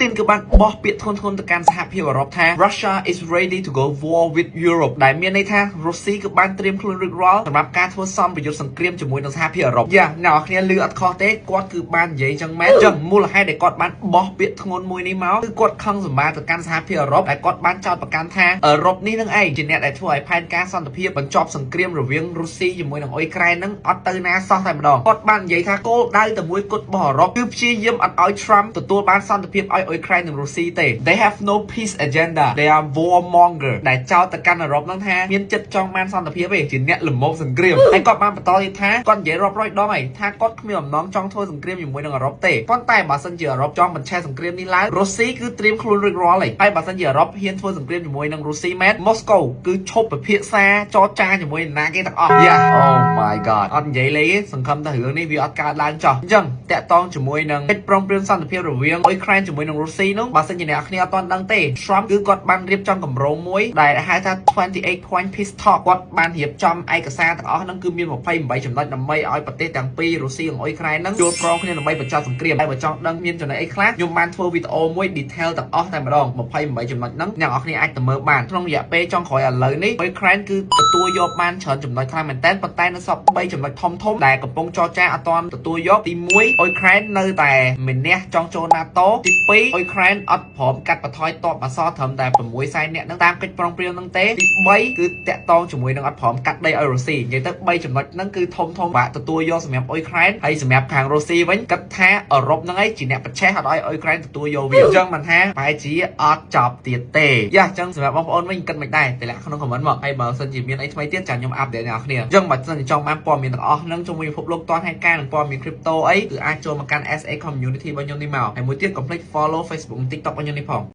ទីនគឺបានបោះពាក្យធ្ងន់ៗទៅកាន់សហភាពអឺរ៉ុបថា Russia is ready to go war with Europe ដែលមានន័យថារុស្ស៊ីគឺបានត្រៀមខ្លួនរួចរាល់សម្រាប់ការធ្វើសម្ពយុទ្ធសង្គ្រាមជាមួយនឹងសហភាពអឺរ៉ុបយ៉ាអ្នកនរគ្នាលឺអត់ខុសទេគាត់គឺបាននិយាយចឹងមែនចឹងមូលហេតុដែលគាត់បានបោះពាក្យធ្ងន់មួយនេះមកគឺគាត់ខឹងសម្បាទៅកាន់សហភាពអឺរ៉ុបដែលគាត់បានចោទប្រកាន់ថាអឺរ៉ុបនេះនឹងឯងជាអ្នកដែលធ្វើឲ្យផែនការសន្តិភាពបញ្ចប់សង្គ្រាមរវាងរុស្ស៊ីជាមួយនឹងអ៊ុយក្រែននឹងអត់ទៅណាសោះតែម្ដងគាត់បាននិយាយថាគោលដៅតែមួយគត់របស់អឺរ៉ុបគឺព្យាយាមអត់ឲ្យ Trump ទទួលបានសន្តិភាពឲ្យអ៊ុយក្រែននិងរុស្ស៊ីទេ They have no peace agenda, they are warmonger ដែលចោទទៅកាន់អឺរ៉ុបហ្នឹងថាមានចិត្តចង់បានសន្តិភាពទេជាអ្នកល្មោភសង្គ្រាមហើយគាត់បានបន្តទៀតថាគាត់និយាយរាប់រយដងហើយថាគាត់គ្មានបំណងចង់ធ្វើសង្គ្រាមជាមួយនឹងអឺរ៉ុបទេប៉ុន្តែបើសិនជាអឺរ៉ុបចង់បញ្ឆេះសង្គ្រាមនេះឡើងរុស្ស៊ីគឺត្រៀមខ្លួនរួចរាល់ហើយហើយបើសិនជាអឺរ៉ុបហ៊ានធ្វើសង្គ្រាមជាមួយនឹងរុស្ស៊ីមែន Moscow គឺឈប់ពិភាក្សាចរចាជាមួយនរណាគេទាំងអស់ Yeah, oh my God អត់និយាយលេងទេសង្ឃឹមថារឿងនេះវាអត់កើតឡើងចោះអញ្ចឹងតាក់តងជាមួយនឹងកិច្ចព្រមព្រៀងសន្តិភាពរវាងអ៊ុយក្រែនជាមួយនឹងរុស្ស៊ីនោះបើសិនជាអ្នកគ្នាអត់ទាន់ដឹងទេ Trump គឺគាត់បានរៀបចំគម្រោងមួយដែលហៅថា28 point peace talk គាត់បានរៀបចំឯកសារទាំងអស់ហ្នឹងគឺមាន28ចំណុចដើម្បីឲ្យប្រទេសទាំងពីររុស្ស៊ីនិងអ៊ុយក្រែនហ្នឹងយល់ព្រមគ្នាដើម្បីបញ្ចប់សង្គ្រាមហើយបើចង់ដឹងមានចំណុចអីខ្លះខ្ញុំបានធ្វើវីដេអូមួយ detail ទាំងអស់តែម្ដង28ចំណុចហ្នឹងអ្នកនរគ្នាអាចទៅមើលបានក្នុងរយៈពេលចុងក្រោយឥឡូវនេះអ៊ុយក្រែនគឺទទួលយកបានច្រើនចំណុចខ្លាំងមែនតើប៉ុន្តែនៅសល់3ចំណុចធំធំដែលកំពុងចរចាអត់ទាន់ទទួលយកទី1អ៊ុយក្រែននៅតែមានះចង់ចូល NATO ទី2អ៊ុយក្រែនអត់ព្រមកាត់បន្ថយទ័ពអសល់ត្រឹមតែ6សែននាក់ហ្នឹងតាមកិច្ចព្រមព្រៀងហ្នឹងទេទី3គឺតាក់តងជាមួយនឹងអត់ព្រមកាត់ដីឲ្យរុស្ស៊ីនិយាយទៅ3ចំណុចហ្នឹងគឺធំធំបាក់ទទួលយកសម្រាប់អ៊ុយក្រែនហើយសម្រាប់ខាងរុស្ស៊ីវិញគិតថាអឺរ៉ុបហ្នឹងឯងជាអ្នកប្រឆេះអត់ឲ្យអ៊ុយក្រែនទទួលយកវាអញ្ចឹងមិនថាប្រហែលជាអត់ចប់ទៀតទេយ៉ាអញ្ចឹងសម្រាប់បងប្អូនវិញគិតមិនដែរតម្លាក់ក្នុង comment មកហើយបើសិនជាមានអីថ្មីទៀតចាំខ្ញុំupdate អ្នកនរគ្នាអញ្ចឹងបើសិនជាចង់បានព័ត៌មានទាំងអស់ហ្នឹងជុំវិញពិភពលោកតហេតុការណ៍និងព័ត៌មាន crypto អីគឺអាចចូលមកកាន់ SA community របស់ខ្ញុំនេះមកហើយមួយទៀតកុំភ្លេច follow Facebook និង TikTok របស់ខ្ញុំនេះផង។